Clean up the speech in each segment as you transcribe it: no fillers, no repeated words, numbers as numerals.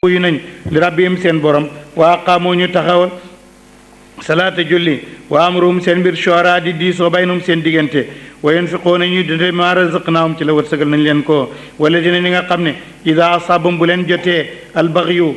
yu nañ li rabbihim seen borom wa aqaamoo ñu taxawal salaata julli wa amruhum seen mbir shuura di diisoo baynum seen diggante wa yunfiquuna ñuy dunde maa razaqnaahum ci la wërsëgal nañ leen ko wala dina ñi nga xam ne ida asabam bu leen jotee albaxyu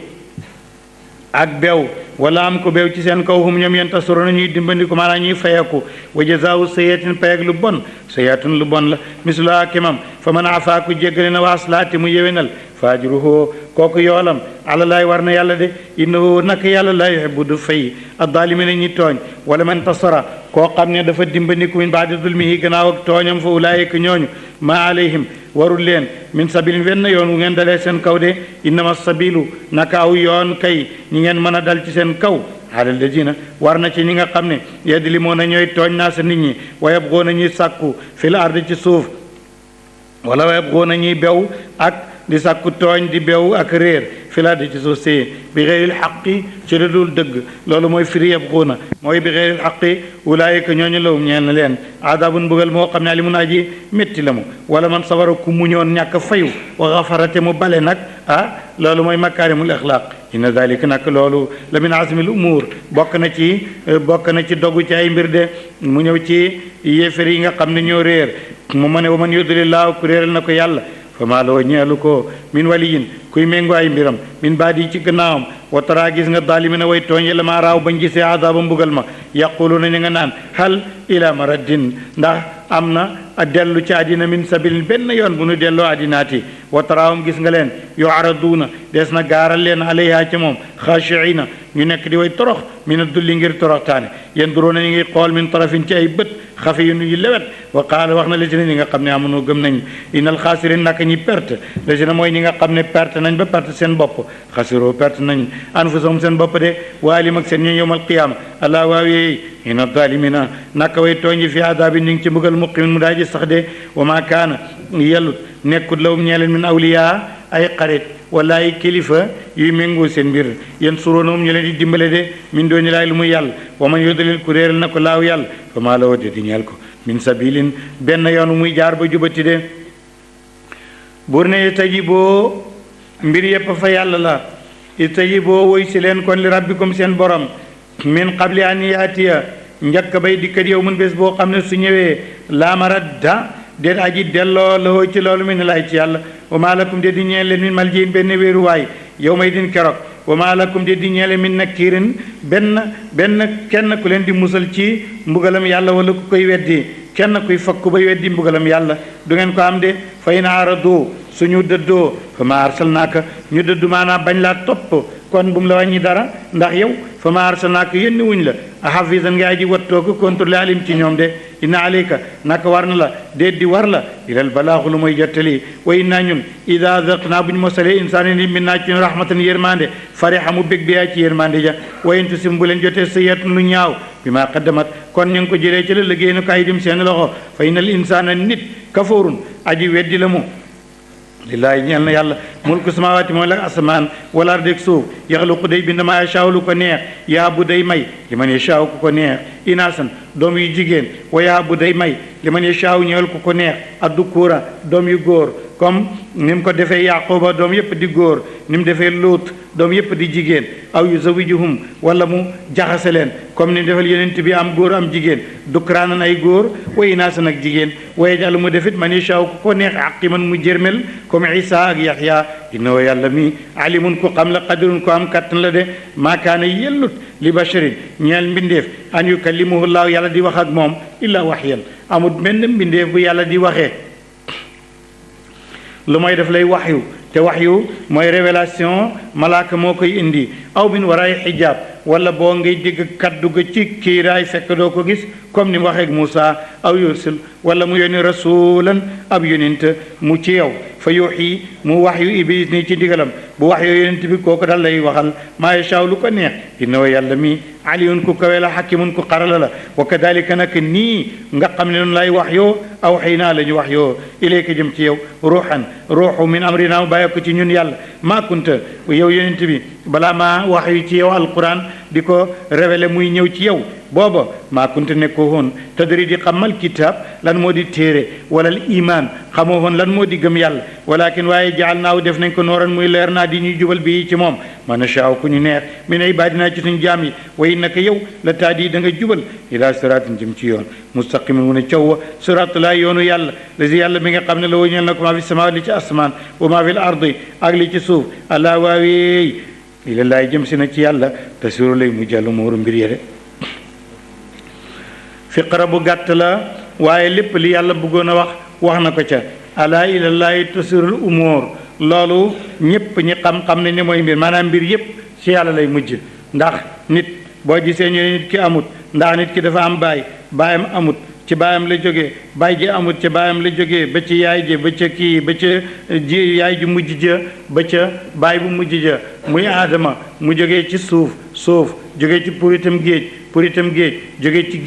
ak beew wala am ko beew ci seen kaw hum ñoom yantasiruna ñuy dimbandiku maanaam ñuy fayeku wa jazaawu sayyiatin payag lu bon sayyiatun lu bon la misluhaa kimam fa man afaa ku jéggale na wa aslaati mu yewenal fa ajruhu kooku yoolam alalaay war na yàlla de innahu nak yàlla laa yuhibbu du fay addaalimina ñi tooñ wala man tasara koo xam ne dafa dimbandiku min baadi zulmihi gannaaw ak tooñam fa ulaayika ñooñu ma alayhim warul leen min sabilin wenn yoon wu ngeen dalee seen kaw de innama sabilu naka aw yoon kay ñi ngeen mën a dal ci seen kaw alal ladina war na ci ñi nga xam ne yadlimoona ñooy tooñ naa sa nit ñi wa yabgoona ñuy sàkku fil ardi ci suuf wala wa yabgoona ñuy bew ak di sàkku tooñ di bew ak réer filaade ci suuf si bi xeyril xaqi ci lu dul dëgg loolu mooy firi yabxuuna mooy bi xeyril xaqi ulaayika ñooñu lawum ñeel na leen aadaabun mbugal moo xam ne alimun aji métti la mu wala man sabara ku muñoon ñàkk fayu wa xafarate mu bale nag loolu mooy makaarimul axlaaq inna dalika nag loolu la min azmil umuur bokk na ci dogu ci ay mbir de mu ñëw ci yéefar yi nga xam ne ñoo réer mu ma ne wa man yudlillaahu ku réeral na ko yàlla fa maa loo ñeelu ko min waliyin kuy méngoo ay mbiram min baadi ci gannaawam wa tara gis nga daalimina way tooñ yàlla maa raaw bañ gisee azaaba mbugal ma yaquluuna ñu nga naan hal ila maraddin ndax am na a dellu ci àddina min sabilin benn yoon bu nu delloo àddinaati wa taraawum gis nga leen yu'raduuna des na gaaral leen alayha ca moom xaashiina ñu nekk di way torox min adulli ngir toroxtaane yanduruuna ñu ngi xool min tarafin ci ay bët xafi yu nuyu lewet wa qaala wax na la si na ñi nga xam ne amunoo gëm nañ innal xaasirin naka ñi perte la si na mooy ñi nga xam ne perte nañ ba perte seen bopp xasiroo perte nañ anfusahum seen bopp de waalim ak seen ñoom yowmal qiyaama allah waawee inna zalimina naka way tooñ fi adaabi ñu ngi ci mbugal muqimin mu daaji sax de wa ma kaana yellut nekkut lawum ñeeleen min awliyaa ay xarit wala ay kilifa yuy méngoo seen mbir yéen suróonahum ñu leen di dimbale de min dooni laay lu muy yàlla wa man yudlil ku réeral na ko laaw yàlla fa maa la de di ñeel ko min sabilin benn yoon muy jaar ba jubati de buur ne istajiboo mbir yépp fa yàlla la istajiboo woy si leen kon li rabbikum seen borom min qabli an yaatiya njëkk bay dikkat yow mun bés boo xam ne su ñëwee laa maradda déet aji delloo la ci loolu mi ne lay ci yàlla wa maa lakum de di ñeele min maljiin benn wéeruwaay yow may din keroog wa maa lakum de di ñeele min nakiirin benn kenn ku leen di musal ci mbugalam yàlla wala ku koy weddi kenn kuy fakku bay weddi mbugalam yàlla du ngeen ko am de fa in aaradu suñu dëddoo fa ma arsalnaaka ñu dëddu maanaam bañ laa topp kon bu mu la wàññi dara ndax yow fa ma arsalnaaka yónni wuñ la hafisan nga aji wattoo ko contrôlé alim ci ñoom de inna alayka naka war na la déet di war la ilal balaaxu lu mooy jottali wa inna ñun ida zaqnaa bu ñu mosalee insaani ni min naa ci ñun rahmatan yërmande fariha mu bég biyaa ci yërmande ja wa in tusim bu leen jotee sayyi'atun lu ñaaw bi ma qaddamat kon ñu ngi ko jëlee ci la liggéey na ko ay dim seen loxo fa innal insaana nit kafoorun aji weddi la mu lillaahi ñeel na yàlla mulku samaawaati mooy la asamaan wala ardi ak suuf yaxluqu day bind maa yashaa lu ko neex yahabu day may li man yashaa ku ko neex inaasan doom yu jigéen wa yahabu day may li man yashaa ñeel ku ko neex addukuura doom yu góor comme ni mu ko defee yaquba doom yépp di góor ni mu defee luut doom yépp di jigéen aw yuzawijuhum wala mu jaxase leen comme ni mu defal yonent bi am góor am jigéen dukraanan ay góor wa inaasan ak jigéen wa yaj'alu mu defit man yashaa ku ko neex aqiman mu jërmel comme Isa ak Yaxya innahu yàlla mi alimun ku xam la qadirun ku am kattan la de maa kaana yellut li basharin ñeel mbindeef an yukallimuhu llaahu yàlla di wax ak moom illa waxyan amul benn mbindeef bu yàlla di waxee lu mooy def lay waxyu te waxyu mooy révélation malaaka moo koy indi aw min waraay xijaab wala boo ngay dégg kaddu ga ci kiiraay fekk doo ko gis comme ni mu waxee ak Moussa aw yursil wala mu yónni rasulan ab yonent mu ci yow fa yuuxi mu wax yu iblis ni ci digalam bu wax yoo yonent bi kooku dal lay waxal maa yashaa lu ko neex innahu yàlla mi aliyun ku kawe la xakimun ku xarala la wa kadalika nag nii nga xam ne noonu lay wax yoo aw xëy naa la ñu wax yoo ilayka jëm ci yow ruuxan ruuxu min amrina mu bàyyi ko ci ñun yàlla maa kunta yow yonent bi balaa maa wax yu ci yow alquran di ko révélé muy ñëw ci yow booba maa kunte nekkoo woon tadri di xamal kitaab lan moo di téere wala al iman xamoo woon lan moo di gëm yàlla walakin waaye jaal naaw def nañ ko nooran muy leer naa di ñuy jubal bi ci moom man shaaw ku ñu neex min ibadina ci suñ jaam yi way naka yow la taadi da nga jubal ila siraatin jëm ci yoon mustaqimin mu ne cawwa siraatulaa yoonu yàlla lazi yàlla bi nga xam ne la wañeel na ko maa fi sama li ci asmaan wa maa fi l ardi ak li ci suuf allah waaweey ilallaay jëm si na ci yàlla tasiru lay mu jàllu mooru mbir yére fiqra bu gàtt la waaye lépp li yàlla bëggoon a wax na ko ca ala ilallaay tasirul umur loolu ñëpp ñi xam-xam ne ni mooy mbir maanaam mbir yëpp ci yàlla lay mujj ndax nit boo gisee ñu ne nit ki amut ndax nit ki dafa am baayam amut ci baayam la jógee baay ji amut ci baayam la jógee ba ci yaay ji ba ca kii ba ca ji yaay ju mujj ja ba ca baay bu mujj ja muy aadama mu jógee ci suuf jógee ci puritam géej jógee ci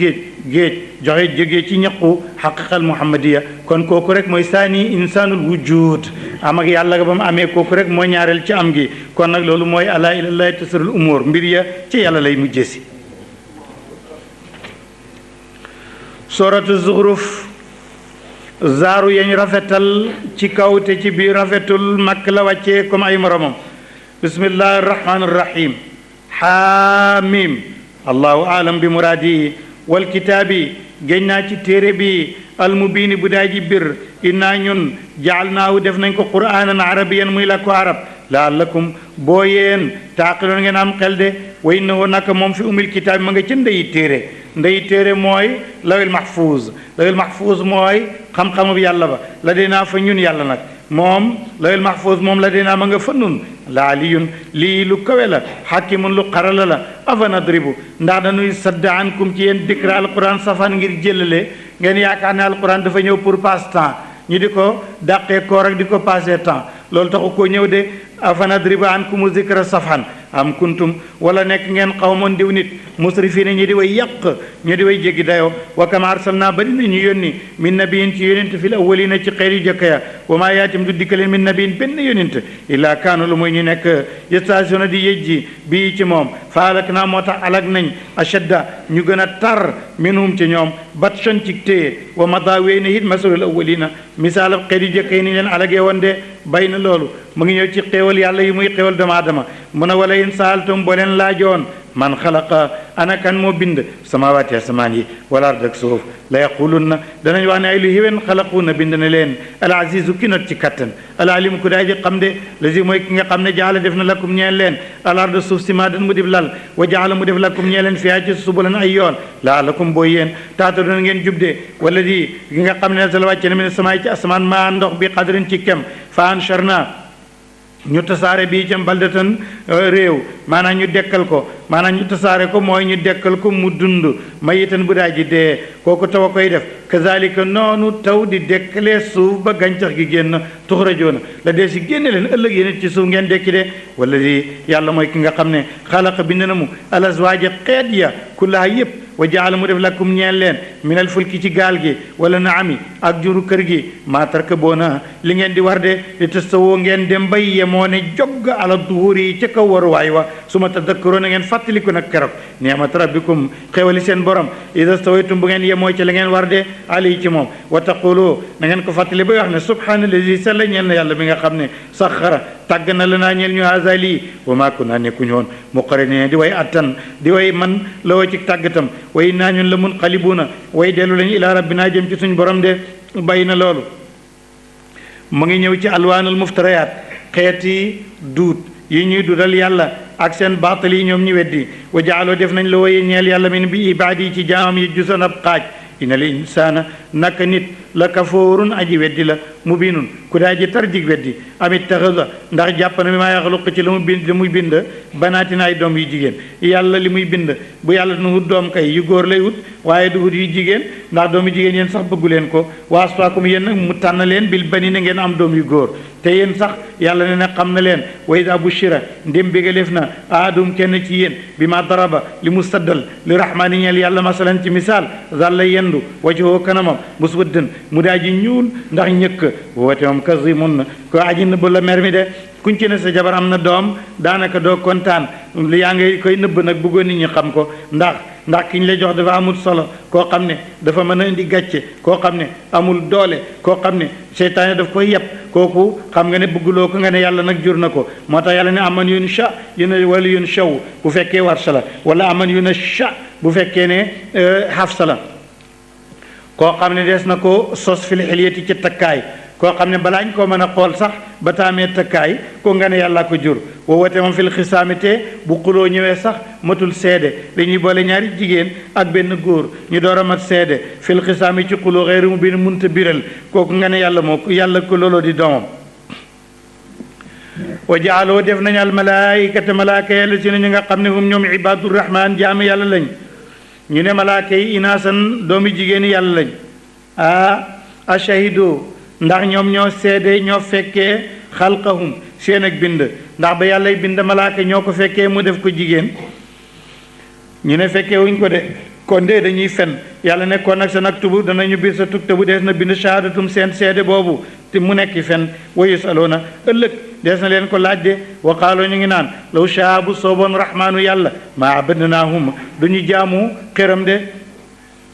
géej jógee ci ñaqu xaqiqal muhammadiya kon kooku rek mooy saani insaanul wujud am ak yàlla ba mu amee kooku rek moo ñaareel ci am gi kon nag loolu mooy ala ilallahi tasirul umur mbir ya ci yàlla lay mujjee si suratu zuxruf zaaru yañ rafetal ci kaw te ci biir rafetul makk la wàccee comme ay moromam bismillahi arrahmani arrahim xaamim allahu aalam bi muraadihi wal kitaabi géñ naa ci téere bi almubiini bu daa ji bir innaa ñun jaalnaahu def nañ ko qur'aanan arabiyan muy la ko arab laallakum boo yéen taaqiloon ngeen am xel de wa innahu naka moom fi umil kitaab ma nga ca ndeyi téere mooy lawil mahfuuz mooy xam-xamu yàlla ba la dinaa fa ñun yàlla nag moom lawil mahfuuz moom la dinaa ma nga fa nun la aliyun lii lu kawe la xakimun lu xarala la afa nadribu ndax dañuy sadda ankum ci yéen dikra alquran safan ngir jëlale ngeen yaakaar ne alquran dafa ñëw pour passe temps ñu di ko dàqee koor ak di ko passé temps loolu taxu koo ñëw de afa nadribu ankum zikra safan am kuntum wala nekk ngeen xawmoon diw nit musrifina ñi di way yàq ñu di way jéggi dayoo wa kama arsalna bari na ñu yónni min nabiyin ci yónent fil awwalina ci xeer yu jëkk ya wa maa yaatim du dikkaleen min nabiyin benn yónent illaa kaanu lu muy ñu nekk yastasuna di yejji bii ci moom faalak naa moo tax alag nañ ashadda ñu gën a tar minhum ci ñoom batshan ci téye wa mada wéy na it masalul awwalina misaal xeer yu jëkk yi ni leen alagee woon de bay na loolu mu ngi ñëw ci xéewal yàlla yi muy xéewal doomu aadama mu ne wala in saaltum boo leen laajoon man xalaqa ana kan moo bind samawaati asamaan yi wala ard ak suuf la yaqulunna danañ wax ne ay lu hiwen xalaquuna bind na leen al azizu ki not ci kattan al alim ku daay ji xam de lazi mooy ki nga xam ne jaala def na lakum ñeel leen al ard suuf si maa dan mu def lal wa jaala mu def lakum ñeel leen fiyaa ci subulan ay yoon laalakum boo yéen taata doon ngeen jubde wala di ki nga xam ne nasala wàcce na min samaay ci asamaan maa ndox bi qadrin ci kem fa ansharna ñu tasaare bii cam baldatan réew maanaam ñu dekkal ko maanaam ñu tasaare ko mooy ñu dekkal ko mu dund mayitan bu daa ji dee kooku taw a koy def kazalika noonu taw di dekkalee suuf ba gàncax gi génn tuxrajoona la dee si génne leen ëllëg yéen ci suuf ngeen dekki de wala di yàlla mooy ki nga xam ne xalaqa bind na mu alaswaaja xeet ya kullaha yëpp wa jaala mu def lakum ñeel leen minal fulki ci gaal gi wala naami ak juru kër gi maa tarkaboona li ngeen di war de li tastawoo ngeen dem bay yemoo ne jogg ala duhuri yi ca kaw waruwaay wa su ma tadakkaroona ngeen fàttaliku nag keroog ni'mat rabbikum xewali seen borom ida stawaytum bu ngeen yemoo ci la ngeen war de ali ci moom wa taqulu na ngeen ko fàttali bay wax ne subhaanallazi sella ñeel na yàlla mi nga xam ne saxara tàgg na la naa ñeel ñu haza lii wa maa kunna nekkuñu woon muqarriniin di way attan di way man la woo ci tàggatam way naa ñun la munqalibuuna way dellu lañu ilaa rabbinaa jëm ci suñ borom de bàyyi na loolu mu ngi ñëw ci alwaanul muftariyaat xeeti duut yi ñuy dudal yàlla ak seen baatal yi ñoom ñu weddi wa jaaloo def nañ la woye ñeel yàlla min bi ibaadi yi ci jaamam yi jusan ab xaaj inal insaana naka nit la kafoorun aji weddi la mubinun ku daa ji tar jig weddi amit taxasa ndax jàpp na mi maa yaxluq ci la mu bind li muy bind banaatina ay doom yu jigéen yàlla li muy bind bu yàlla nu wut doom kay yu góor lay wut waaye du wut yu jigéen ndax doom yu jigéen yéen sax bëggu leen ko waasfaakum yéen nag mu tànn leen bil bani na ngeen am doom yu góor te yéen sax yàlla ne na xam na leen wa idaa bushira ndém bégaleef na aadum kenn ci yéen bi ma daraba li mu saddal li rahmaani ñeel yàlla masalan ci misaal zàlla yendu wajhoo kanamam muswaddan mu daa ji ñuul ndax ñëkk woote moom kasimun ko aji nëbb la mer mi de kuñ ci ne sa jabar am na doom daanaka doo kontaan yaa ngi koy nëbb nag bëggoon nit ñi xam ko ndax ki ñu lay jox dafa amul solo koo xam ne dafa mën a indi gàcce koo xam ne amul doole koo xam ne seytaane daf koy yeb kooku xam nga ne bëgguloo ko nga ne yàlla nag jur na ko moo tax yàlla ne aman yun sha wala yun shaw bu fekkee warsa la wala aman yun sha bu fekkee ne xafsa la koo xam ne des na ko sos fil xiliyati ci takkaay koo xam ne balaañ koo mën a xool sax ba taamee takkaay ko nga ne yàlla ko jur woowate moom fil xisaamite bu xuloo ñëwee sax matul seede dañuy boole ñaari jigéen ak benn góor ñu door a mat seede fil xisaami ci xuloo xëyru mu bin munta biral kooku nga ne yàlla ko looloo di doomam wa jaaloo def nañu al malaayikata malaaka yàlla si na ñu nga xam ne hum ñoom ibadurrahman jaami yàlla lañ ñu ne malaaka yi inaasan doomi jigéeni yàlla lañ ashahidu ndax ñoom ñoo seede ñoo fekkee xalqahum seen ak bind ndax ba yàllay bind malaaka ñoo ko fekkee mu def ko jigéen ñu ne fekkee wuñ ko de kon de dañuy fen yàlla ne kon nag sa nag tubu danañu biir sa tuktabu dees na bind shahaadatum seen seede boobu te mu nekk fen wa yusaloona ëllëg dees na leen ko laaj de wa qaaloo ñu ngi naan law shaa bu sooboon rahmaanu yàlla maa abadnaahum duñu jaamu xëram de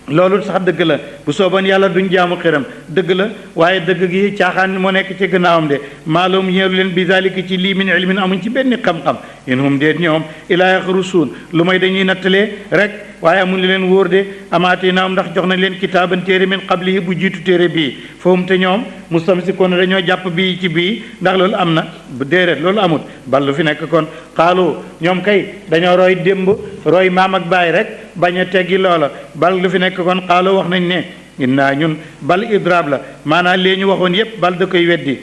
loolu sax dëgg la bu sooboon yàlla duñ jaamu xiram dëgg la waaye dëgg gi caaxaan moo nekk ci gannaawam de maalum ñeelu leen bi zalika ci lii min ilmin amuñ ci benn xam-xam in hum déet ñoom ilaa yaxrusuun lu may dañuy nattalee rek waaye amuñ leen wóor de amaatee naam ndax jox nañ leen kitaaban téere min qablihi bu jiitu téere bii fahum te ñoom mustamsikoon dañoo jàpp bii ci bii ndax loolu am na déedéet loolu amut ballu fi nekk kon xaalu ñoom kay dañoo roy démb roy maam ak baay rek bañ a teggi loola bal lu fi nekk kon xaalu wax nañ ne innaa ñun bal idraab la maanaam lee ñu waxoon yépp bal da koy weddi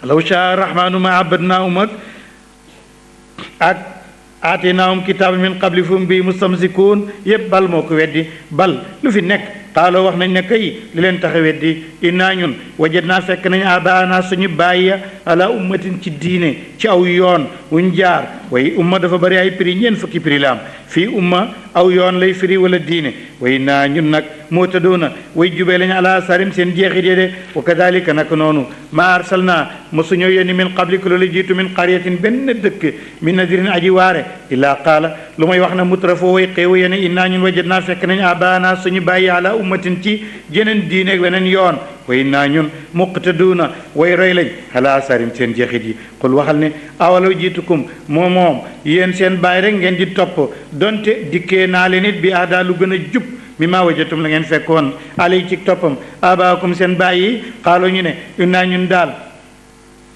law shaa rahmaanu ma abadnaahum ak aatinaahum kitaaban min qabli fahum bi mustamsikuun yépp bal moo ko weddi bal lu fi nekk xaaloo wax nañ ne kay li leen tax a weddi innaa ñun wajadnaa fekk nañ abaana suñu bàyyi ala ummatin ci diine ci aw yoon wuñ jaar way umma dafa bari ay prix ñeen fukki prix la am fii umma aw yoon lay firi wala diine way naa ñun nag moo tëddoona way jubee lañ ala sarim seen jeexit de wa kadalika nag noonu ma arsalna mosuñoo yónni min qablika loolu jiitu min qaryatin benn dëkk min nadirin aji waare illaa qaala lu may wax na mutrafoo way xéewa yene innaa ñun wajadnaa fekk nañ abaana suñu bàyyi ala ummatin ci jeneen diine ak weneen yoon way naa ñun muqtaduuna way roy lañ ala sarim seen jeexit yi xul waxal ne awalaw jiitukum moom yéen seen bàyyi rek ngeen di topp donte dikkee naa leen it bi aadaa lu gën a jub mi maa wajatum la ngeen fekkoon alay ci toppam abaakum seen bàyyi xaaloo ñu ne innaa ñun daal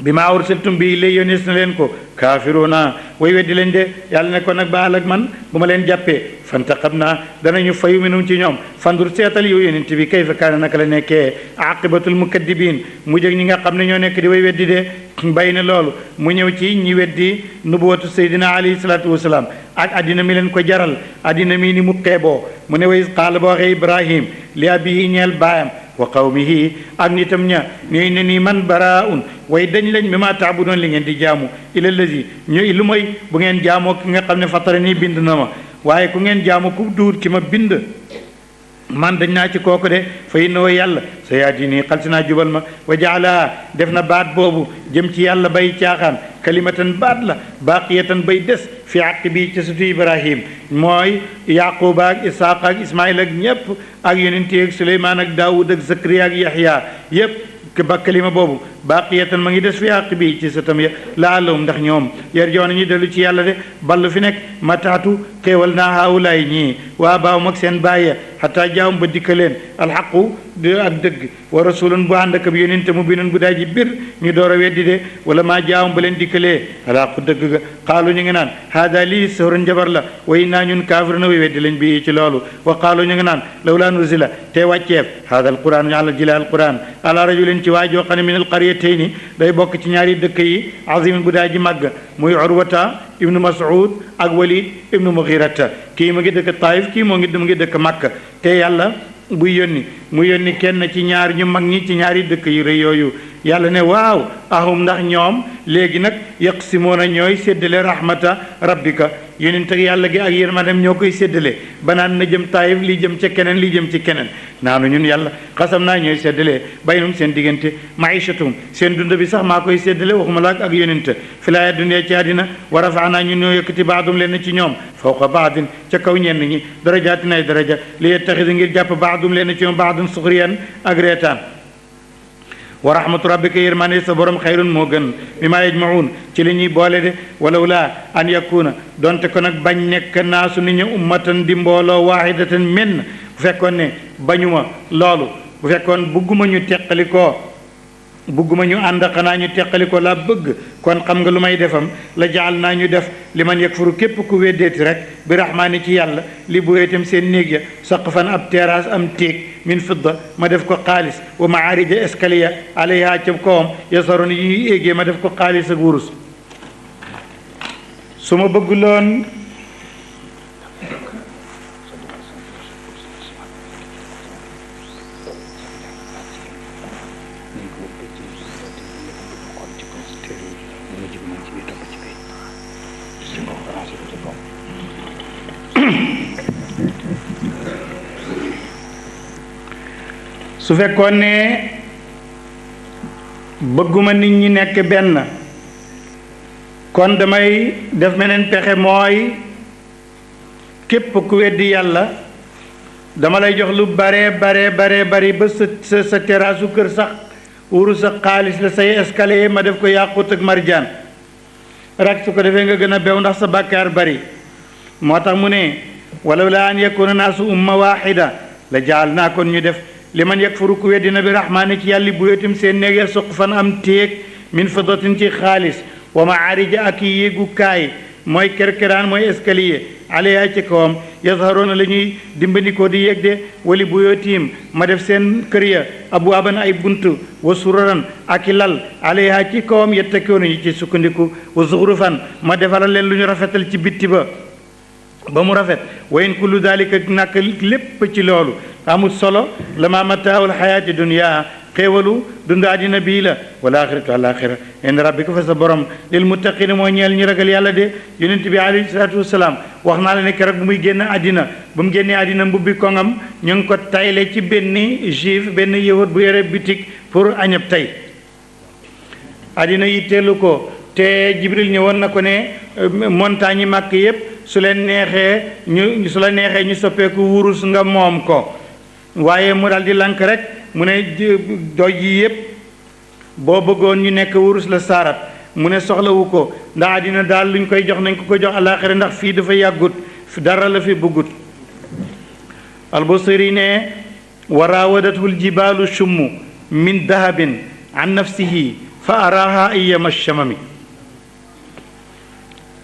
bi maa ursiltum bi lay yónnees na leen ko kaafiruuna way weddi leen de yàlla ne ko nag baal ak man bu ma leen jàppee fantaqabnaa danañu fayu minum ci ñoom fandur seetal yow yonent bi kayfa kaana naka la nekkee aqibatul mukaddibiin mu jëg ñi nga xam ne ñoo nekk di way weddi de bay na loolu mu ñëw ci ñi weddi nubuwatu seydina alayhi salaatu wasalaam ak addina mi leen ko jaral addina mi ni mu xeeboo mu ne way qaala ba waxee ibrahim li abihi ñeel baayam wa qawmihi ak nitam ña ñooy ne nii man baraun way dañ lañ mi ma taabudoon li ngeen di jaamu ila lazi ñu lu mooy bu ngeen jaamoo ki nga xam ne fatara nii bind na ma waaye ku ngeen jaamu ku duur ki ma bind man dañ naa ci kooku de fa innoo yàlla sa yaadi nii xal si naa jubal ma wa jaala def na baat boobu jëm ci yàlla bay caaxaan kalimatan baat la baqiyatan bay des fi àq bi ci sutu ibrahim mooy yaquba ak isaaqa ak ismail ak ñépp ak yonent ak suleymaan ak daawud ak zakariya ak yaxya yépp ba kalima boobu baqiyatan ma ngi des fi àq bi ci sa tam ya laalum ndax ñoom yarjoona ñu dellu ci yàlla de ballu fi nekk mataatu xéewal naa haawulaay ñii waa baawum ak seen bàyya xataa jaawum ba dikka leen alxaqu ak dëgg wa rasulun bu ànd ak ab yonente mu binun bu daay ji bir ñu door a weddi de wala maa jaawum ba leen dikkalee alxaqu dëgg ga xaalu ñu ngi naan haada lii sahran jabar la way naa ñun kaafir na way weddi lañ bi ci loolu wa xaalu ñu ngi naan lawlaa nuzila te wàcceef haada alquran ala jila alquran ala rajulin ci waa joo xam ne min alqaryatayni day bokk ci ñaari dëkk yi azimin bu daay ji màgg muy urwata ibnu mas'ud ak walid ibnu mughirata kii mu ngi dëkk taif kii mu ngi dëkk makka te yàlla buy yónni mu yónni kenn ci ñaar ñu mag ñi ci ñaari dëkk yu rëy yooyu yàlla ne waaw ahum ndax ñoom léegi nag yaqsimoona ñooy séddale rahmata rabbika yonent ak yàlla gi ak yërmandem ñoo koy séddale banaan na jëm taayif lii jëm ca keneen lii jëm ci keneen naanu ñun yàlla xasam naa ñooy séddale baynum seen diggante maishatum seen dund bi sax maa koy séddale waxuma la ak yonent fi laaya dundee ci àddina wa rafaanaa ñun ñoo yëkkati baadum leen ci ñoom fawqa baadin ca kaw ñenn ñi darajaatin ay daraja li yettaxida ngir jàpp baadum leen ci ñoom baadum suxriyan ak reetaan wa rahmatu rabbika yërmande sa borom xayrun moo gën mi maa yajmaun ci li ñuy boole de walaw laa an yakuna donte ko nag bañ nekk naasu nit ñi ummatan di mbooloo waahidatan menn bu fekkoon ne bañuma loolu bu fekkoon bugguma ñu teqalikoo bugguma ñu ànd xanaa ñu teqalikoo laa bëgg kon xam nga lu may defam la jaal naa ñu def li man yakfuru képp ku weddeeti rek bi rahmaani ci yàlla li bu itam seen néeg ya saqfan ab terrasse am téeg min fidda ma def ko xaalis wa maarija escalier alayha ca kawam yasaroon yi ñuy éegee ma def ko xaalis ak wurus su ma bëgguloon su fekkoon ne bëgguma nit ñi nekk benn kon damay def meneen pexe mooy képp ku weddi yàlla dama lay jox lu bare bari ba sa teraasu kër sax wuru sa xaalis la say escalier ma def ko yàqut ak marjaan rek su ko defee nga gën a bew ndax sa bàkkaar bari moo tax mu ne walaw laa an yakuna naasu umma waaxida la jaal naa kon ñu def li man yakfuru ku weddina bi rahmaani ci yàlla bu yotim seen néeg ya suqfan am téeg min fiddatin ci xaalis wa maarija ak yéegukaay mooy kerkeraan mooy escalier alayha ci kawam yazharoona la ñuy dimbandikoo di yéeg de wali bu yotiim ma def seen kër ya abwaaban ay bunt wa suraran ak i lal alayha ci kawam yettakiwoona ñu ci sukkandiku wa zuxrufan ma defalal leen lu ñu rafetal ci bitti ba mu rafet wa in kullu dalika nak lépp ci loolu amul solo lama mataawul xayaati dunya xéewalu dund àddina bii la wal axiratu alaxira inda rabbika fa sa borom lil muttaqina mooy ñeel ñu ragal yàlla de yonent bi alayhi salaatu wasalaam wax naa la ne keroog bu muy génn àddina bu mu génnee àddina mbubbi koŋam ñu ngi ko tayle ci benn juif benn yëwat bu yore bitig pour añab tey àddina yitteelu ko te jibril ñëwoon na ko ne montagne yi màkk yépp su la neexee ñu soppeeku wurus nga moom ko waaye mu daal di lank rek mu ne doj yi yépp boo bëggoon ñu nekk wurus la saarat mu ne soxlawu ko ndax àddina daal luñ koy jox nañ ko jox àllaaxira ndax fii dafa yàggut dara la fi bëggut albusiri ne wa raawadathu ljibaalu shummu min dahabin an nafsihi fa araaha ayyama shamami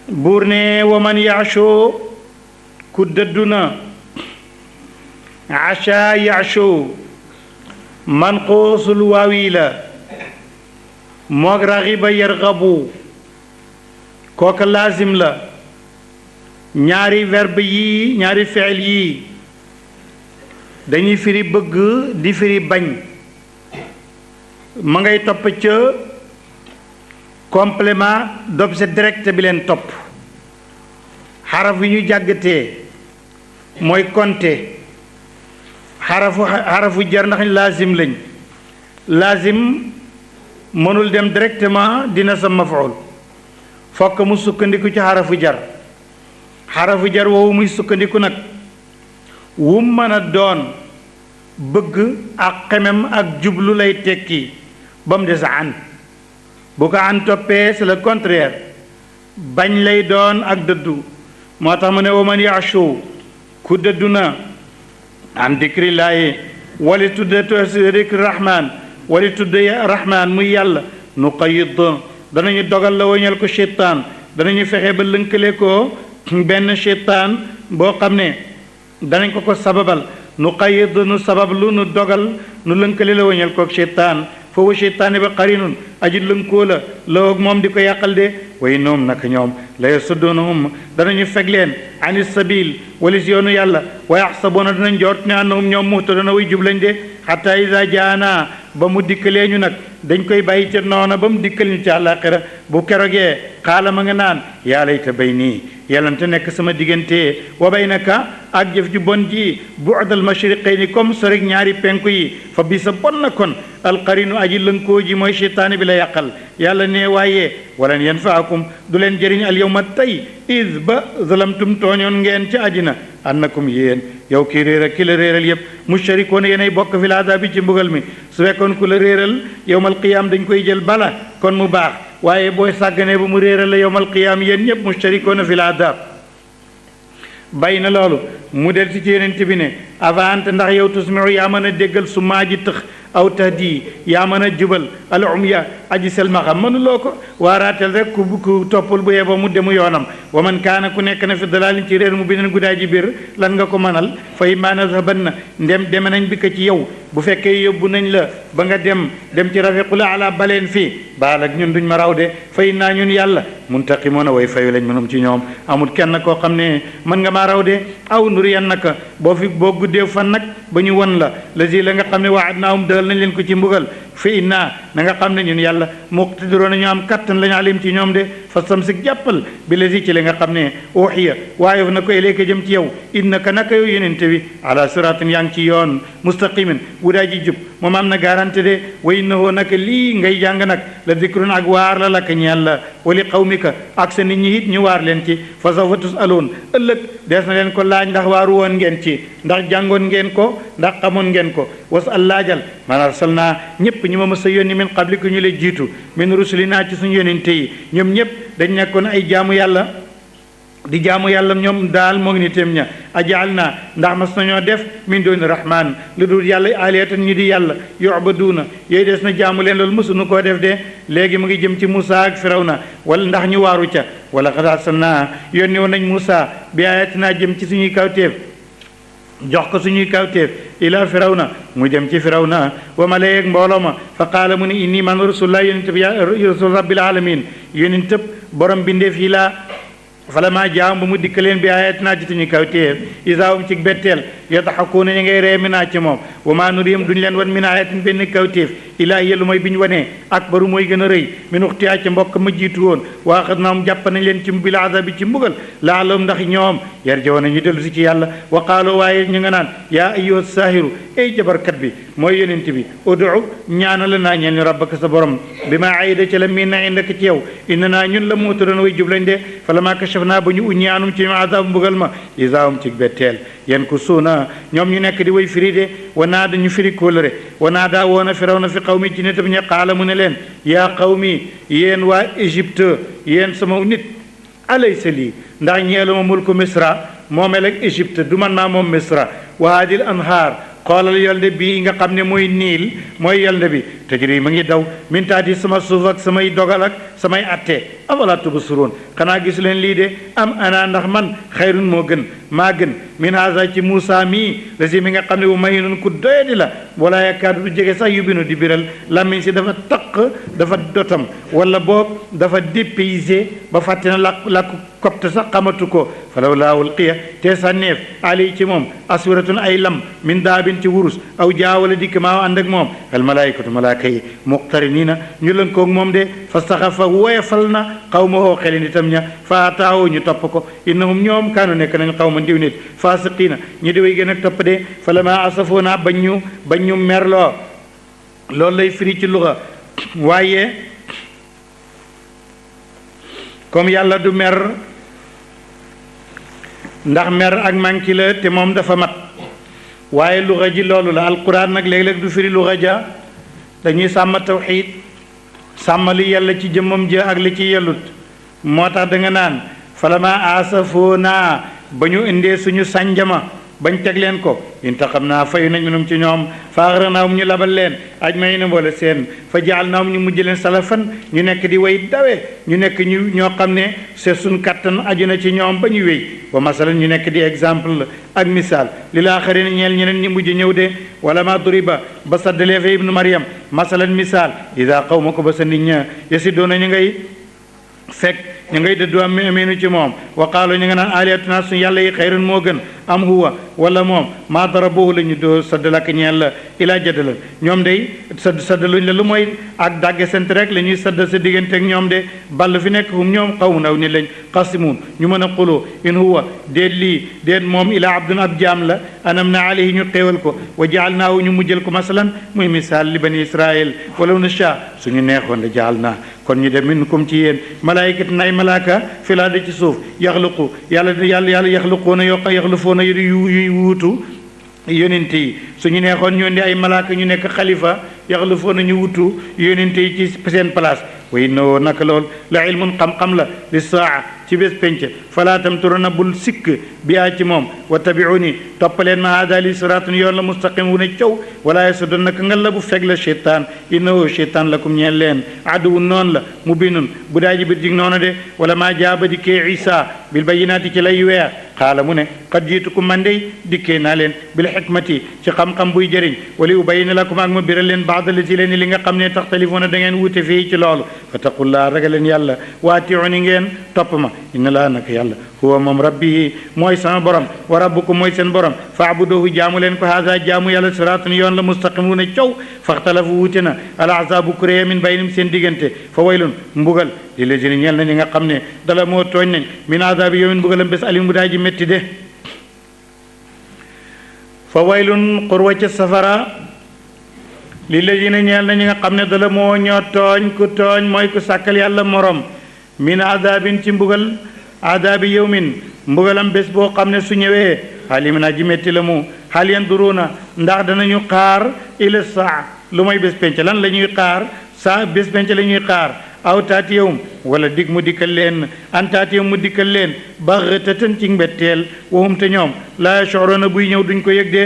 buur ne wa man yaasho ku dëdduna acha yaasho man xoosul waawi la moog raxiba yarxabu kooka laazim la ñaari verbe yii ñaari fiil yii dañuy firi bëgg di firi bañ ma ngay topp ca complément d'objet direct bi leen topp xaraf yi ñu jàggatee mooy compter xarafu jar ndax laazim lañ laazim mënul dem directement dina sa mafuul fokk mu sukkandiku ci xarafu jar woowu muy sukkandiku nag wu mën a doon bëgg ak xemem ak jublu lay tekki ba mu des an bu ko an toppee c'est le contraire bañ lay doon ak dëddu moo tax mu ne wa man yaashu ku dëddu na an dikrillaahi wali tudde dikri rahman wali tudde rahman muy yàlla nu qayid danañu dogal la wañal ko cheytaan danañu fexe ba lënkale ko benn cheytaan boo xam ne danañ ko sababal nu qayid nu sabab lu nu dogal nu lënkale la wañal ko cheytaan foofu cheytaani ba qarinun aji lënkoo la ak moom di ko yàqal de way noom naka ñoom la yasudduunahum danañu feg leen ani sabil wali si yoonu yàlla wa yaxsabuuna danañ jort ne annahum ñoom muhtaduna way jub lañ de xataa ida jaana ba mu dikkalee ñu nag dañ koy bàyyi ca noona ba mu dikkal ñu ci àllaaxira bu kerogee xaala ma nga naan yaa layta bay nii yàllante nekk sama diggante wa baynaka ak jëf ju bon ji bu'dal mashriqayni comme soreg ñaari penku yi fa bi sa bon na kon alqarinu aji lënkoo ji mooy seytaane bi la yàqal yàlla ne waaye walan yanfaakum du leen jëriñ al yawma tey is ba zalamtum tooñoon ngeen ci àddina annakum yéen yow kii réeral ki la réeral yëpp musharikoon yéenay bokk fi laada bi ci mbugal mi su fekkoon ku la réeral yawmal qiyaam dañ koy jël bala kon mu baax waaye booy sàgganee ba mu réeral la yawmal qiyaam yéen ñëpp musharikoon fi laada bàyyi na loolu mu del ci yonent bi ne avant ndax yow tusmiu yaa mën a déggal su maa ji tëx aw tahdi yaa mën a jubal al umya aji selmaxa mënuloo ko waaraatel rek ku toppul bu yeboo mu demu yoonam wa man kaana ku nekk na fi dalaalin ci réer mu beneen guddaay ji biir lan nga ko mënal fa immaa nazhabanna ndem deme nañ bi ko ci yow bu fekkee yóbbu nañ la ba nga dem ci rafiqul ala baleen fii baal ak ñun duñ ma raw de fay naa ñun yàlla muntaqimoona way fayu lañ mënum ci ñoom amul kenn koo xam ne mën nga maa raw de aw nuriyannaka boo guddee fan nag ba ñu won la lazi la nga xam ne waadnaahum dëgal nañ leen ko ci mbugal fi inna na nga xam ne ñun yàlla muqtadiroona ñu am kattan lañu alim ci ñoom de fastamsik jàppal bi lazi ci li nga xam ne uxiya waaye na ko ilayka jëm ci yow innaka naka yow yonente bi ala siratin yaa ngi ci yoon mustaqimin wudaa ji jub moom am na garanti de wa innahu naka lii ngay jàng nag la dikrun ak waar la laka ñeel la wali qawmika ak sa nit ñi it ñu waar leen ci fa sawfa tusaloon ëllëg dees na leen ko laaj ndax waaru woon ngeen ci ndax jàngoon ngeen ko ndax xamoon ngeen ko was al laajal man arsalnaa ñëpp ñi ma mës a yónni min qabliku ñu lay jiitu min rusulinaa ci suñu yónente yi ñoom ñëpp dañ nekkoon ay jaamu yàlla di jaamu yàlla ñoom daal moo ngi ni téem ña ajaal naa ndax mas nañoo def min dooni rahman lu dul yàlla aliyatan ñu di yàlla yubaduuna yooyu des na jaamu leen loolu mësuñu koo def de léegi mu ngi jëm ci Moussa ak Firawna wala ndax ñu waaru ca wala qad arsalnaa yónni woon nañ Moussa bi ayatinaa jëm ci suñuy kawteef jox ko suñuy kawteef ila Firawna mu jëm ci Firawna wa malayeeg mbooloo ma fa qaala mu ni inni man rasulullah yónent bi rasul rabbil alamin yónent tëb borom bindeef yi laa falamaa jaam ba mu dikkaleen bi ayatinaa ci suñu kawteef isaawum ci betteel yadxakuuna ñu ngay ree minaa ci moom wa maa nurihim duñu leen wan min ayatin benn kawteef ilaa hiya lu mooy bi ñu wanee akbaru mooy gën a rëy min uxtihaa ca mbokk ma jiitu woon wa axadnaahum jàpp nañ leen ci bil azabi ci mbugal laalahum ndax ñoom yarji'uuna ñu dellu si ci yàlla wa qaaloo waaye ñu nga naan yaa ayyuha saahiru ay jabarkat bi mooy yonent bi udu ñaana la naa ñeel ñu rabbaka sa borom bi maa ayida ca la miin na indaka ci yow inna naa ñun la muutudoon way jublañ de falamaa kashafnaa ba ñu uññi anum ci azab mbugal ma isaahum ci betteel yen ku suuna ñoom ñu nekk di way firi de wa naa dañu firi kóolëre wa naa daa woon a Firawna fi qawmi ci nitam ñe qaala mu ne leen yaa qawmi yéen waa Égypte yéen sama nit alaysa lii ndax ñeeluma mulku misra moomeel ak Égypte du man maa moom misra wa haadil anhaar xoolal yolde bii nga xam ne mooy niil mooy yolde bi tajri ma ngi daw min taati sama suuf ak samay dogal ak samay atte afalaa tubsiruun xanaa gisu leen lii de am ana ndax man xayrun moo gën maa gën min haza ci Muusa mii la si mi nga xam ne bu mahinun ku doyadi la wala yakaadu du jege sax yubinu di biral làmmiñ si dafa taq dafa dotam wala boog dafa dépaysé ba fàtte na làkku copte sax xamatu ko falaw laa ulqiya te sànneef ali ci moom aswiratun ay lam min daabin ci wurus aw jaawala dikk maa ànd ak moom al malaikatu malaaka yi muqtariniina ñu lën koog moom de fastaxafa woyefal na xawmahoo xeli nitam ña faataawoo ñu topp ko innahum ñoom kaanu nekk nañ xawma ndiw nit faasiqiina ñu di way gën a topp de falama asafoona bañ ñu merloo loolu lay firi ci luxa waaye comme yàlla du mer ndax mer ak manki la te moom dafa mat waaye luxa ji loolu la alquran nag léeg-léeg du firi luxa ja dañuy sàmm tawxiid sàmm li yàlla ci jëmmam ja ak li ci yellut moo tax da nga naan falama asafoona ba ñu indee suñu sànjama bañ teg leen ko intaqamnaa fayu nañ minum ci ñoom fa aghraqnaahum ñu labal leen ajma'iina mboole seen fa ja'alnaahum ñu mujj leen salafan ñu nekk di way dawe ñu nekk ñu ñoo xam ne c'est suñ kattan aju na ci ñoom ba ñu wéy wa masalan ñu nekk di exemple ak misaal lil aaxariina ñeel ñeneen ñi mujj ñëw de wala ma duriba ba saddalee fa ibnu Maryam masalan misaal idaa qawmaka ba sa nit ña yasidduuna ñu ngay fekk ñu ngay dëddu am aminu ci moom wa qaalu ñu nga naan alihatuna suñu yàlla yi xayrun moo gën am huwa wala moom maa darabuhu la ñu doo saddalak ñeel la ilaa jadala ñoom day saddaluñ la lu mooy ak dàgge sent rek la ñuy saddal sa diggante ak ñoom de ball fi nekk hum ñoom xawmun aw ni lañ xasimuun ñu mën a xuloo in huwa déet lii déet moom ilaa abdun ab jaam la anam na alayhi ñu xéewal ko wa jaalnaahu ñu mujjal ko masalan muy misaal li bani israil walaw nasha suñu neexoon la jaal naa kon ñu dem minkum ci yéen malaaykat nay malaaka filaa da ci suuf yaxluqu yàlla yaxluquuna yaxlufuuna yuy wuutu yonente yi suñu neexoon ñu indi ay malaaka ñu nekk xalifa yaxlufuuna ñu wutu yonente yi ci seen place wa innahu naka lool la ilmun xam-xam la li saa ci bés penc falaa tamturuna bul sikk bi ci moom wa tabiuni toppaleen ma hada li siraatun yoon la mustaqim wu ne caw wala yasudun naka nga la bu feg la cheytaan innahu cheytaan lakum ñeel leen aduwun noonu la mubinun bu daa ji bit jig noonu de wala maa jaaba dikkee isa bil bayinaati ci lay weex xaala mu ne qad jiitukum man dey dikkee naa leen bil xikmati ci xam-xam buy jëriñ wali ubayina lakum ak ma biral leen baada li ci leen li nga xam ne taxtalifuuna da ngeen wuute fii ci loolu fattaqullaa ragal leen yàlla waatiuni ngeen topp ma inna laa naka yàlla huwa moom rabbi mooy sama borom wa rabbukum mooy seen borom faabuduhu jaamu leen ko haada jaamu yàlla siraatun yoon la mustaqim wu ne caw faxtalafu wuute na al ahzaabu kuréya min baynim seen diggante fa waylun mbugal li lazina ñeel na ñi nga xam ne dala moo tooñ nañ min azaabi yawmin mbugalam bés alim bu daa ji métti de fa waylun xurwa ca safara li lazina ñeel na ñi nga xam ne dala moo ñoo tooñ ku tooñ mooy ku sàkkal yàlla morom min azaabin ci mbugal azaabi yawmin mbugalam bés boo xam ne su ñëwee xaalimin aji métti la mu hal yanduruuna ndax danañu xaar ila saa lu mooy bés penc lan la ñuy xaar saa bés penc la ñuy xaar aw taatiyawum wala dig mu dikkal leen an taatiyawum mu dikkal leen baxtatan ci mbetteel waxum te ñoom laa yash'uruuna buy ñëw duñ ko yëg de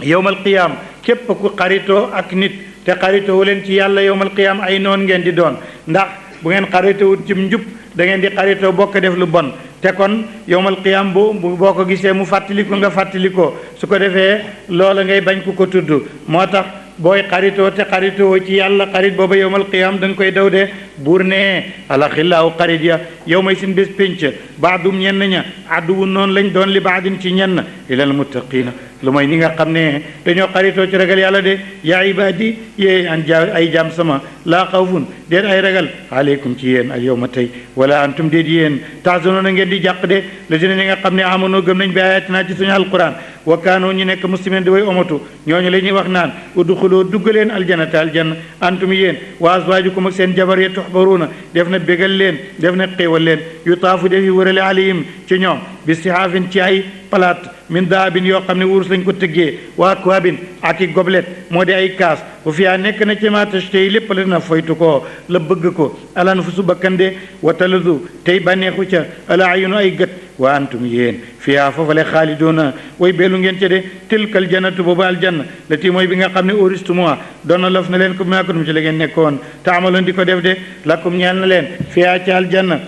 yowmal qiyaam képp ku xaritoo ak nit te xaritoo leen ci yàlla yowmal qiyaam ay noon ngeen di doon ndax bu ngeen xaritoo ci njub da ngeen di xaritoo bokk def lu bon te kon yowmal qiyaam boo ko gisee mu fàttaliku nga fàttalikoo su ko defee loola ngay bañ ku ko tudd moo tax booy xaritoo te xaritoo ci yàlla xarit booba yowmal qiyaam da nga koy daw de buur ne alaxillaahu xarit ya yow may sin bés pénc baadum ñenn ña adduwu noonu lañ doon li baadin ci ñenn ilal muttaqiina lu mooy ñi nga xam ne dañoo xaritoo ci ragal yàlla de yaa ibaadi yee an ay jaam sama laa xawfun déet ay ragal aleykum ci yéen al yawma tey wala antum déet yéen tahzanoona ngeen di jàq de la dina ñi nga xam ne amonoo gëm nañ bi ayatina ci suñu alquran wa kaanoo ñu nekk muslimin di way omatu ñooñu la ñuy wax naan udxuloo duggaleen aljanata aljanna antum yéen wa azwaajukum ak seen jabar ya tuxbaruuna def na bégal leen def na xéewal leen yu taafu def yi wërale alayhim ci ñoom bi sihaafin ci ay palaat min dahabin yoo xam ne wurus lañ ko tëggee wa akwaabin ak i goblet moo di ay kaas bu fiyaa nekk na ci ma tashtahii lépp la na foytu ko la bëgg ko al-anfusu bakkande wa taladu tey bànneexu ca al-a'yunu ay gët wa antum yéen fiyaa foofale xaalidoona way beelu ngeen ca de tilkal jannatu boobu aljanna la tii mooy bi nga xam ne uristumuha doon na laf na leen ko bi maa kuntum ci la ngeen nekkoon taamaloon di ko def de lakum ñeel na leen fiyaa ci aljanna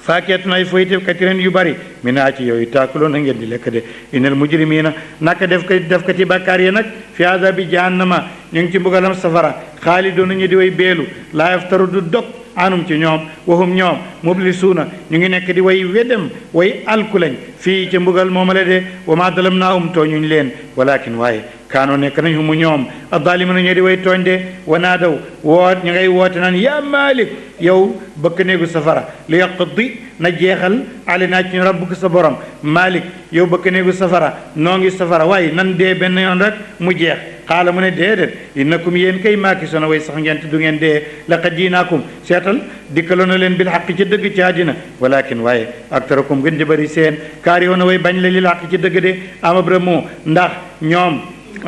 faakiyatun ay foyteef katiran yu bari minhaa ci yooyu taakuloon na ngeen di lekk de innal mujrimiina naka defkati bàkkaar yi nag fi azabi jahannama ñu ngi ci mbugalam safara xaalidoona ñu di way beelu laa yaftaru du dog anum ci ñoom waxum ñoom mublisuuna ñu ngi nekk di way wedem way alku lañ fii ci mbugal moomale de wa ma dalamnaahum tooñuñ leen walakin waaye kaanoo nekk nañ humu ñoom addalimuna ñu di way tooñ de wanaa daw woot ñu ngay woote naan yaa Maalik yow bëkk néegu safara li yaqdi na jeexal alinaa ci ñu rabbuka sa borom Maalik yow bëkk néegu safara noo ngi safara waaye nan dee benn yoon rek mu jeex xaala mu ne déedéet innakum yéen kay maaki sona way sax ngeen te du ngeen dee laqad jiinaakum seetal dikkaloon na leen bil xaq ci dëgg ci àddina walakin waaye aktarakum gën di bëri seen kaari yoon way bañ la lil xaq ci dëgg de amabramu ndax ñoom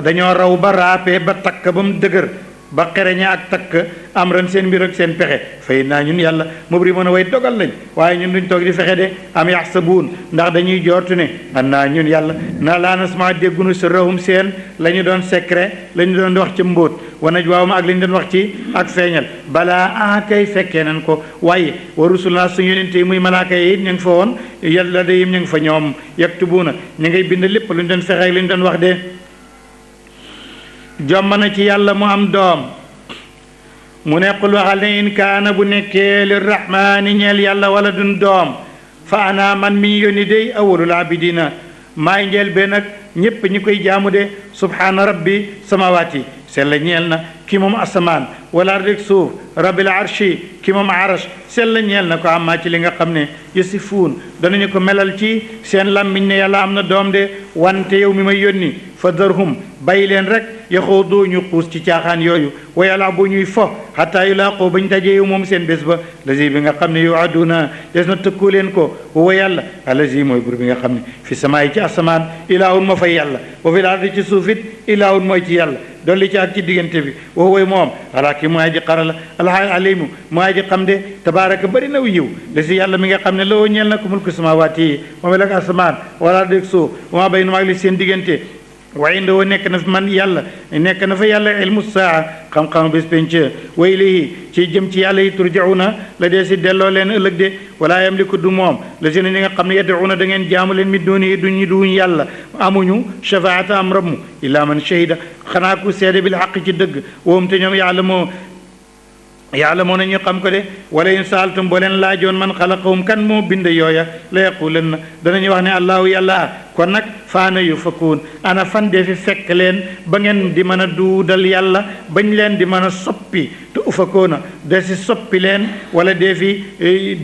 dañoo raw ba raapee ba takk ba mu dëgër ba xereñe ak takk am ren seen mbir ak seen pexe fay naa ñun yàlla mubri mën a way dogal lañ waaye ñun duñ toog di fexe de am yaxsabuun ndax dañuy joortu ne an naa ñun yàlla na laa nasma déggunu sirrahum seen la ñu doon secret la ñu doon wax ci mbóot wa najwaahum ak li ñu doon wax ci ak feeñal balaa kay fekkee nañ ko waaye wa rusuluna suñu yonente yi muy malaaka yi ñu ngi fa woon yàlla de yim ñu ngi fa ñoom yaktubuuna ñu ngay bind lépp lu ñu doon fexe ak li ñu doon wax de jomb na ci yàlla mu am doom mu ne qul waxal ne in kaana bu nekkee lirrahmaani ñeel yàlla wala dun doom fa ana man mi yónni day awwalul abidina maay njeel be nag ñépp ñi koy jaamu de subhaana rabbi samawaati sella ñeel na ki moom asamaan wala rek suuf rabbil arshi ki moom arash sella ñeel na ko amma ci li nga xam ne yasifuun danañu ko melal ci seen làmmiñ ne yàlla am na doom de wante yow mi may yónni fa darhum bàyyi leen rek yaxuudu ñu xuus ci caaxaan yooyu wa yàlla bu ñuy fo xataa yulaaqoo bañ dajee yow moom seen bés ba lazi bi nga xam ne yuaduna des na tëkkoo leen ko wa yàlla alazi mooy bur bi nga xam ne fi samaay ci asamaan ilaahun ma fay yàlla wa fil ardi ci suufit ilaahun mooy ci yàlla dolli ci ak ci diggante bi wa huwa moom alaaki mooy aji xarala alimu mooy aji xam de tabaaraka bari na yiw la si yàlla mi nga xam ne loo ñeel na ko mulku samawaati yi moom la ak asamaan wala dég suuf wa maa bayna maag li seen diggante wa indoo nekk na fi man yàlla nekk na fa yàlla ilmu saa xam-xam bés penc wa ilayhi ci jëm ci yàlla yi turjauna la dee si delloo leen ëllëg de wala yamliku du moom la si ñi nga xam ne yad'una da ngeen jaamu leen mi dooni duñ yàlla amuñu shafaata am ramu illa man shahida xanaa ku seede bil xaq ci dëgg woom te ñoom yàlla moo nañu xam ko de wala in saaltum boo leen laajoon man xalaqahum kan moo bind yooya la yaqulanna danañu wax ne allahu yàlla kon nag faana yu fakkuun ana fan dee fi fekk leen ba ngeen di mën a duudal yàlla bañ leen di mën a soppi te ufakkoona de si soppi leen wala dee fi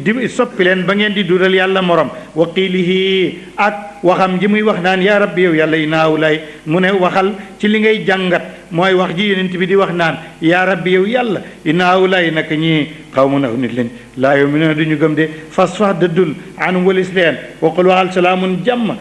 di soppi leen ba ngeen di duudal yàlla morom wa qiilihi ak waxam ji muy wax naan yaa rabbi yow yàlla inaaw lay mu ne waxal ci li ngay jàngat mooy wax ji yonent bi di wax naan yaa rabbi yow yàlla inaaw lay naka ñii xaw mu naw nit leen laa yu'minuuna duñu gëm de fasfah dëddul anum walis leen waqul waxal salaamun jàmm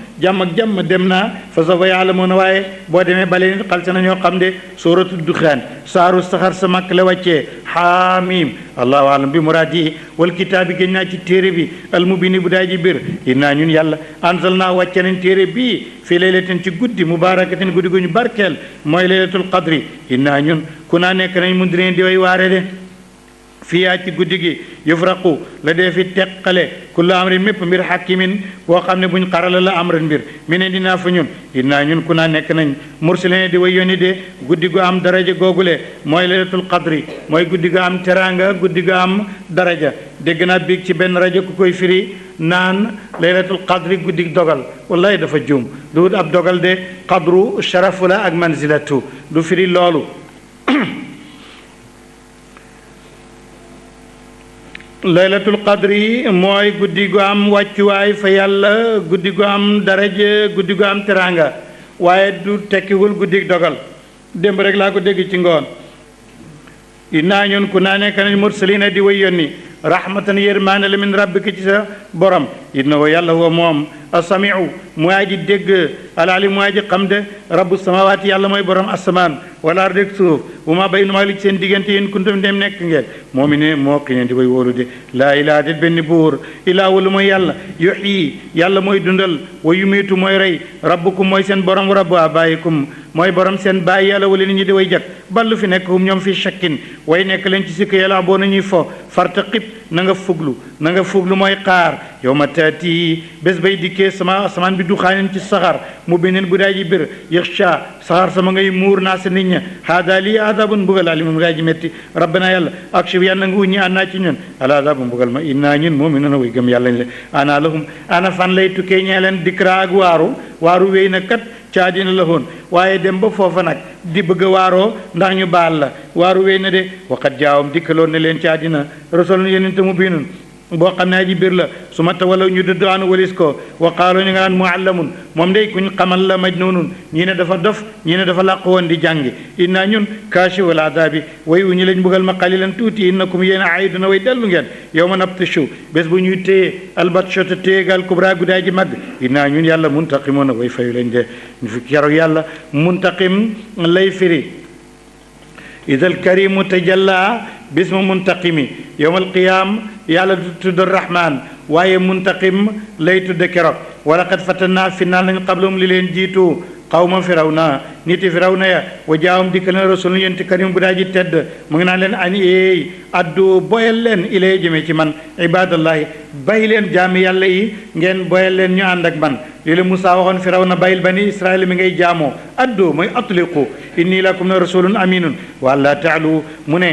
ak jàmm dem naa fa sawfa ya'lamuuna waaye boo demee bale nit xal sa na ñoo xam de suuratu duxaan saaru saxar sa màkk la wàccee xaamim allahu alam bi muraadi wal kitaabi géñ naa ci téere bi almubini bu daa ji bir innaa ñun yàlla anzalnaa wàcce nañ téere bii fii laylatin ci guddi mubaarakatin guddi gu ñu barkeel mooy laylatul qadri innaa ñun ku naa nekk nañ mundirin di way waare de fiyaa ci guddi gi yufraqu la dee fi teqale kullu amrin mépp mbir hakimin boo xam ne buñ xarala la amran mbir mi ne dinaa fa ñun innaa ñun ku naa nekk nañ mursalin di way yónni de guddi gu am daraja googule mooy laylatul qadri mooy guddi gu am teraanga guddi gu am daraja dégg naa biig ci benn rajo ku koy firi naan laylatul qadri guddi dogal wallahi dafa juum du ab dogal de qadru sharafu la ak manzilatu du firi loolu laylatul qadri mooy guddi gu am wàccuwaay fa yàlla guddi gu am daraja guddi gu am teranga waaye du tekkiwul guddi dogal démb rek laa ko dégg ci ngoon innaa ñun ku naa nekk nañ mursalina di way yónni rahmatan yërmaane la min rabbika ci sa borom innahu yàlla huwa moom asamiu mu aji dégg alaali mu aji xam de rabbu samawaati yàlla mooy borom asamaan wala ardi ak suuf bu ma bay nu ma li ci seen diggante yéen kuntum dem nekk ngeen moo mi ne moo ki ne di koy wóolu de laa ilaaha déet benn buur ilaa wala mooy yàlla yuxyi yàlla mooy dundal wa yumiitu mooy rey rabbukum mooy seen borom wa rabbu abaayikum mooy borom seen bàyyi yàlla wala nit ñi di way jag ballu fi nekk hum ñoom fi shakkin way nekk leen ci sikk yàlla boo nañuy fo fartaqib na nga fuglu mooy xaar yow ma taati bés bay dikkee sama asamaan bi du xaanin ci saxaar mu beneen bu daay ji bir yaxsha saxaar sama ngay muur naa sa nit ña haada lii adabun mbugal alimun mu daay ji métti rabbana yàlla ak chef yàlla nga wuññi annaa ci ñun ala adabu mbugal ma innaa ñun mu'minuuna way gëm yàlla ñu le ana lahum ana fan lay tukkee ñee leen dikra ak waaru wéy na kat caadina la woon waaye dem ba foofa nag di bëgg a waaroo ndax ñu baal la waaru wéy na de waqat jaawam dikkaloon ne leen caadina rasulun yonent mu biinun boo xam ne aji biir la su ma tawalaw ñu dëddu anu walis ko wa qaalu ñu nga naan muallamun moom day kuñ xamal la majnunun ñii ne dafa dof ñii ne dafa làq woon di jàngi innaa ñun kaashiful adaabi way wu ñu lañ mbugal ma qalilan tuuti innakum yéen a aiduna way dellu ngeen yow ma nabtishu bés bu ñuy téye albatshota téyegal kubra gudaay ji mag innaa ñun yàlla muntaqimoona way fayu lañ de keroog yàlla muntaqim lay firi idal karimu tajalla bismu muntaqimi yowmal qiyaam yàlla du tudd rahman waaye muntaqim lay tudd keroog wa laqad fatanna finnaal nañ qablahum li leen jiitu qawma firawna niti firawna ya wa jaawam dikkal na rasulun yonent karim bu daa ji tedd mu ngi naan leen ani eey addu boyal leen ilay jëme ci man ibadallahi bàyyi leen jaami yàlla yi ngeen boyal leen ñu ànd ak man lii la Musaa waxoon firawna bàyyil bani israil mi ngay jaamoo addu mooy atliqu inni lakum na rasulun aminun wa alla taalu mu ne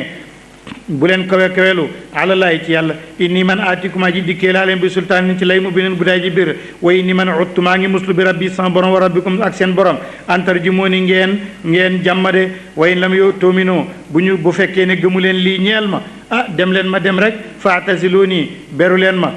bu leen kawelu alalaay ci yàlla inni man aatikumaa ji dikkee laa leen bi sultaan ci lay mu bineen bu daay ji biir way inni man uttu maa ngi muslu bi rabbi sama borom wa rabbikum ak seen borom antar ji moo ni ngeen jàmmade way lam yow toomino bu fekkee ne gëmu leen lii ñeel ma dem leen ma dem rek faatasiluuni beru leen ma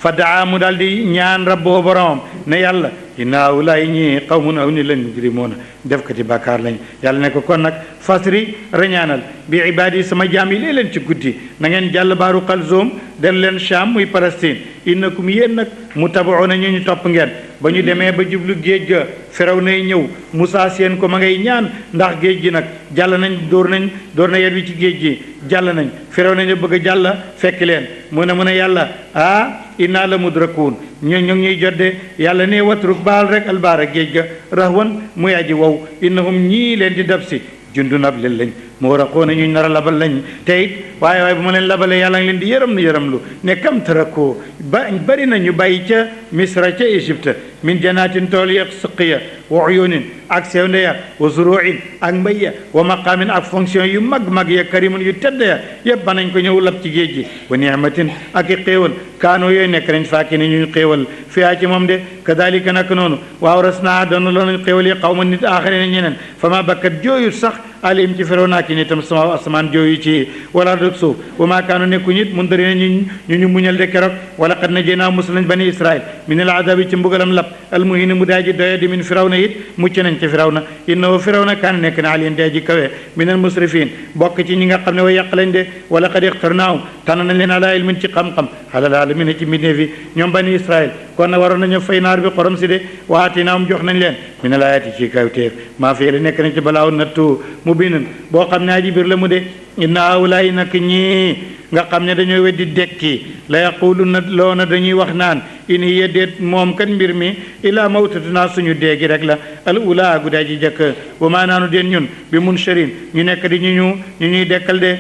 fa daa mu daal di ñaan rabboo boromam ne yàlla inna awlaay ñi qawmun aw ni leen mujrimoona def ko ci bàkkaar lañ yàlla ne ko kon nag fasri rañaanal bi ibaadi sama jaam yi leen ci guddi na ngeen jàll baaru Kalzoom del leen Sham muy Palestine innakum yéen nag mutabauna ñu topp ngeen ba ñu demee ba jublu géej ga firaw nay ñëw Musaa seen ko ma ngay ñaan ndax géej gi nag jàll nañ dóor na yet wi ci géej gi jàll nañ firaw nañu bëgg a jàll fekk leen mu ne yàlla inna la mudrakuun ñu ngi ñuy jodde yàlla ne watruk baal rek albaara géej ga rahwan muy aji wow innahum ñii leen di dab si jundu nab leen lañ mu war a xoona ñu nar a labal lañ te it waaye bu ma leen labalee yàlla ngi leen di yërëm lu ne kam tarakoo bari na ñu bàyyi ca misra ca égypte min janaatin tool ya suqiya wa uyunin ak sewnde ya wa zuruin ak mbay ya wa maqaamin ak fonction yu mag ya karimun yu tedd ya yëpp ba nañ ko ñëw lab ci géej gi wa ni'matin ak i xéewal kaanoo yooyu nekk nañ faaki ne ñu xéewal fiyaa ci moom de kadalika nak noonu waaw ras naa doon loonu xéewal yi xaw ma nit aaxari ne ñeneen fa ma bakkat jooyut sax alim ci firaw naa ki ni tam sama asamaan jooyu ci wala dëk suuf wa maa kaanu nekku nit mun dari ne ñu muñal de keroog wala qad najjaynaa musal nañ bani israil min al adabi ci mbugalam lab almuhini mu daaji doye di min firaw na it mucc nañ ci firaw na innahu firaw na kaan nekk na aliin daaji kawe min al musrifin bokk ci ñi nga xam ne way yàq lañ de wala qad ixtarnaahum tànn nañ leen ala ilmin ci xam-xam alal alamin ci mbindeef yi ñoom bani israil kon na waroon nañu fay naar bi xorom si de waatinaahum jox nañ leen min al ayaati ci kawteef maa fii la nekk nañ ci balaaw nattu mu binan boo xam ne aji biir la mu de inna awlaay nag ñii nga xam ne dañoo weddi dekki la yaquluna loona dañuy wax naan in hiya déet moom kan mbir mi ilaa mawtatuna suñu déegi rek la al ula gu daa ji jëkk wa maa naanu den ñun bi munsharin ñu nekk di ñu ñuy dekkal de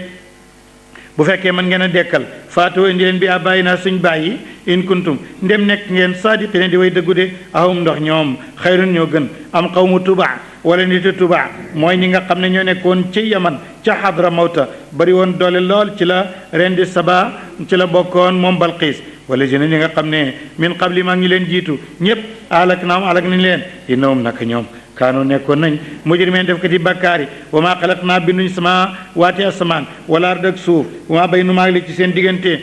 bu fekkee mën ngeen a dekkal faatoo indi leen bi abàyyi naa suñ bàyyi in kuntum ndem nekk ngeen saadiqina di way dëggu de ahum ndox ñoom xayrun ñoo gën am xawmu tubaa wala nit tubaa mooy ñi nga xam ne ñoo nekkoon ci yaman ca xadra mawta bari woon doole lool ci la rendi saba ci la bokkoon moom balqiis wala jëne ñi nga xam ne min qabli maa ngi leen jiitu ñëpp alak naam alak nañ leen innahum naka ñoom kaanu nekkoon nañ mujrimeen def ko di bakkaari wa maa xalaq naa binduñ sama waati asamaan wala ard ak suuf wa maa bay nu maag li ci seen diggante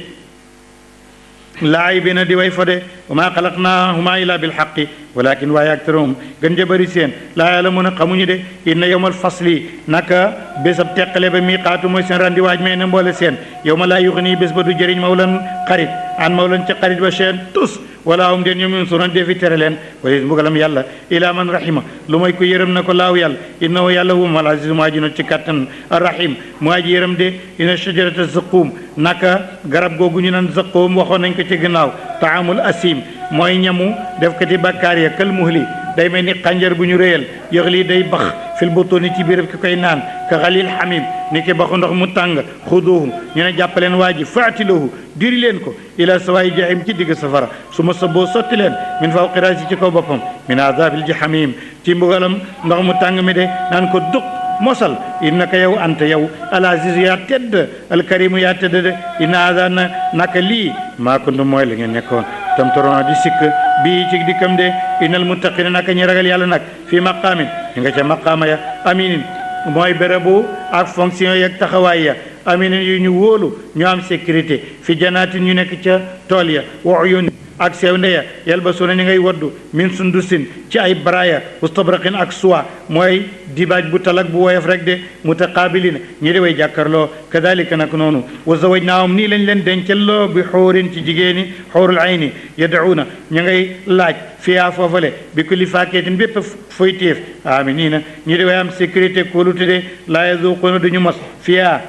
laay bi na di way fode wa maa xalaqnaahuma illa bilxaqi walakin waaye aktaruhum gën ja bëri seen laa ya'lamuuna xamuñu de inna yawmal fasli naka bésab teqale ba miiqaatu mooy seen randi waaj may na mboole seen yow ma laa yuxni bés ba du jëriñ mawlan xarit an mawlan ca xarit ba seen tus wala hum den ñoom yunsuruun defi tere leen wala mbugalam yàlla ila man rahima lu mooy ku yërëm na ko laaw yàlla innahu yàlla huwa al aziz mu aji not ci kattan arrahim mu aji yërëm de inna shajarata zaqum naka garab googu ñu naan zaqum waxoon nañ ko ci gannaaw taamul asim mooy ñamu def ko ci bakkaar ya kal muhli day mel ni xànjar bu ñu réyal yox lii day bax fil butuni ci biir ki koy naan ka xalil xamim ni ki baxu ndox mu tàng xuduuhu ñu ne jàppaleen waa ji faatilahu diri leen ko ila sawaay jahim ci digg safara su ma saboo sotti leen min fawqi raasi ci kaw boppam min azabil jahim ci mbugalam ndox mu tàng mi de naan ko duq mosal innaka yow anta yow al aziz yaa tedd al karimu yaa tedd de inna hada naka lii maa kuntum mooy la ngeen nekkoon tam toroona di sikk bii ci dikkam de innal muttaqina naka ñi ragal yàlla nag fii maqaamin ñi nga ca maqaama ya aminin mooy bérébu ak fonction yak taxawaay ya aminin yu ñu wóolu ñu am sécurité fi janaatin ñu nekk ca tool ya wa uyun ak sew ndeya yalbasuuna ni ngay waddu min sundusin ci ay baraya ustabraqin ak suwa mooy dibaaj bu talak bu woyof rek de mutaqaabilina ñi di way jàkkarloo kadalika nag noonu wa zawajnaahum nii lañ leen dencalloo bi xóorin ci jigéeni xóorul ayni yad'uuna ña ngay laaj fiyaa foofale bi kulli faakeetin bépp foy téef aminina ñi di way am sécurité kóolute de laa yazuquuna duñu mos fiyaa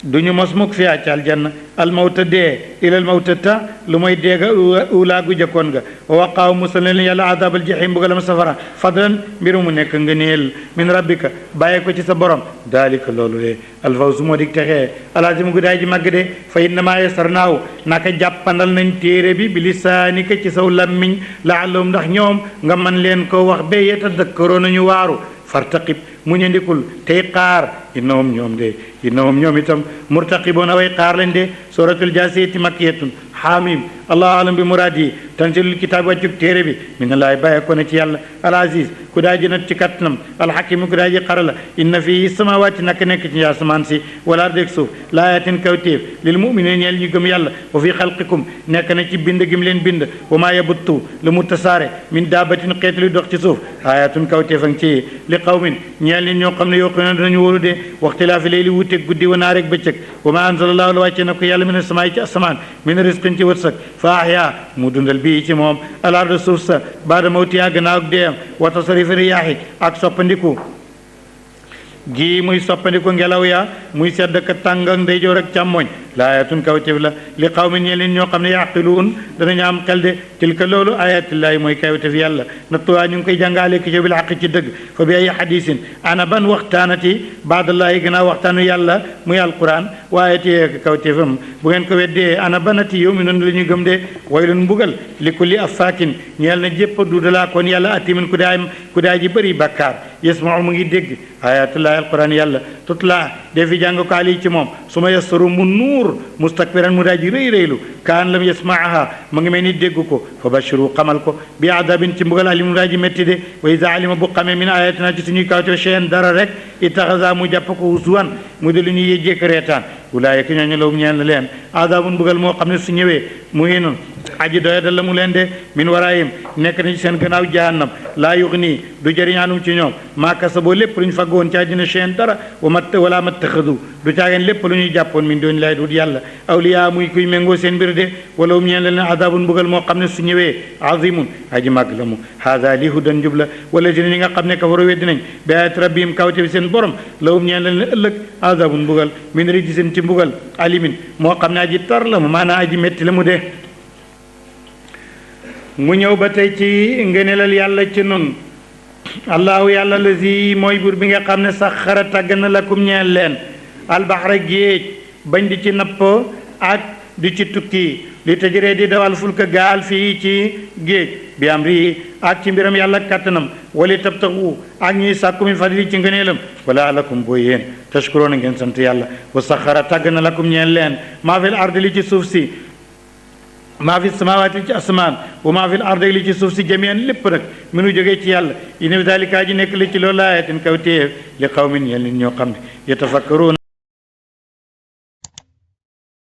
duñu mos mukk fiyaa ci aljanna almawta dee ilal mawta ta lu mooy deega ulaa gu jëkkoon ga waqaaw musal leen yàlla adabal jahim mbugalam safara fadlan mbiru mu nekk ngëneel min rabbika bàyyee ko ci sa borom daalika loolu de alfawzu moo dig texee alazim gu daay ji màgg de fa innamaa yasarnaahu naka jàppandal nañ téere bi bi lisaanika ci saw lammiñ laallahum ndax ñoom nga man leen ko wax ba yetadakkaroon nañu waaru fartaqib mu ñandikul tey xaar innahum ñoom itam murtaqiboona way xaar lañ de suratul jaasiyati makkiyatun xaamim allahu alam bi muraadi tanzilul kitaab wàccug téere bi minallaahi bàyyi ko na ci yàlla al aziz ku daa ji nat ci kattanam alxakim ku daa ji xarala inna fii samawaati nak nekk ci asamaan si wala ardeg suuf laayatin kawtéef lil muminin ñeel ñu gëm yàlla wa fi xalqikum nekk na ci bind gim leen bind wa maa yabuttu lu mu tasaare min daabatin xeet luy dox ci suuf ayatun kawtéef a ngi ci li qawmin ñeel nit ñoo xam ne yoo xam ne danañu wóolu de waxtilaafi layli wuuteeg guddi wa naarek bëccëg wa maa anzalallahu la wàcce na ko yàlla min asamaay ci asamaan min risqin ci wërsëg fa ahya mu dundal bii ci moom al arda suuf sa baada mawtiha gannaaw ak deeyam wa tasrifi riyaahi ak soppandiku gii muy soppandiku ngelaw ya muy sedd ka tàng ak ndeyjoor ak càmmoñ laayatun kawtéef la li qawmin ñeel nit ñoo xam ne yaqiluun danañu am xel de tilka loolu ayatillaahi mooy kawtéef yàlla nattuwaa ñu ngi koy jàngaale ki bil xaq ci dëgg fa bi ay hadisin ana ban waxtaanati baadallaahi gannaaw waxtaanu yàlla muy alquran waaye te kawtéefam bu ngeen ko weddee ana banati yow mi noonu la ñuy gëm de waylun mbugal li kulli affaakin ñeel na jépp duudalaa kon yàlla atimin ku daay ji bëri bàkkaar yasmau mu ngi dégg ayatullahi alquran yàlla tutla defi jàng ko ali ci moom su ma yassaru mu nuur mustakbiran mu daa ji rëy rëylu kaan lam yasmaaha mu ngi mel ni dégg ko fa bashiru xamal ko bi adabin ci mbugal ali mu daa ji métti de wa iza alima bu xamee min ayatina ci suñuy kawte cheyan dara rek itaxasa mu jàpp ko husuwan mu de lu ñuy yéjjeek reetaan ulaayika ñooñu lawum ñeel na leen adabun mbugal moo xam ne su ñëwee mu hinun aji doya dal la mu leen de min waraayim nekk na ci seen gannaaw jahannam laa yuxni du jëriñaanum ci ñoom maa kasaboo lépp lu ñu faggoon ci àddina cheyan dara wala mattaxadu du caageen lépp lu ñuy jàppoon min doon lay dut yàlla awliya muy kuy méngoo seen mbir de wala um ñeen leen adabun mbugal moo xam ne su ñëwee azimun aji màgg la mu haada li hudan njub la wala dina ñi nga xam ne kafaru weddi nañ bi ayat rabbihim kawte bi seen borom la um ñeen leen ëllëg adabun mbugal min rijsin ci mbugal alimin moo xam ne aji tar la mu maanaam aji metti la mu de mu ñëw ba tey ci ngëneelal yàlla ci nun allahu yàlla lazi mooy buur bi nga xam ne saxara tàgg na lakum ñeel leen albaxra géej bañ di ci napp ak di ci tukki li tëjëree di dawal fulka gaal fii ci géej bi am rii ak ci mbiram yàlla kàttanam wali tabtaxu ak ñuy sàkku min fadli ci ngëneelam wala lakum boo yéen tashkuroona ngeen sant yàlla wa saxara tàgg na lakum ñeel leen maa fil ardi li ci suuf si maa fi samawaati li ci asamaan wa maa fi ardi li ci suuf si jamian lépp nag minu jógee ci yàlla inna fi dalika ji nekk li ci loolu laayatin kawtéef li qawmin ñeel nit ñoo xam ne yatafakkaruuna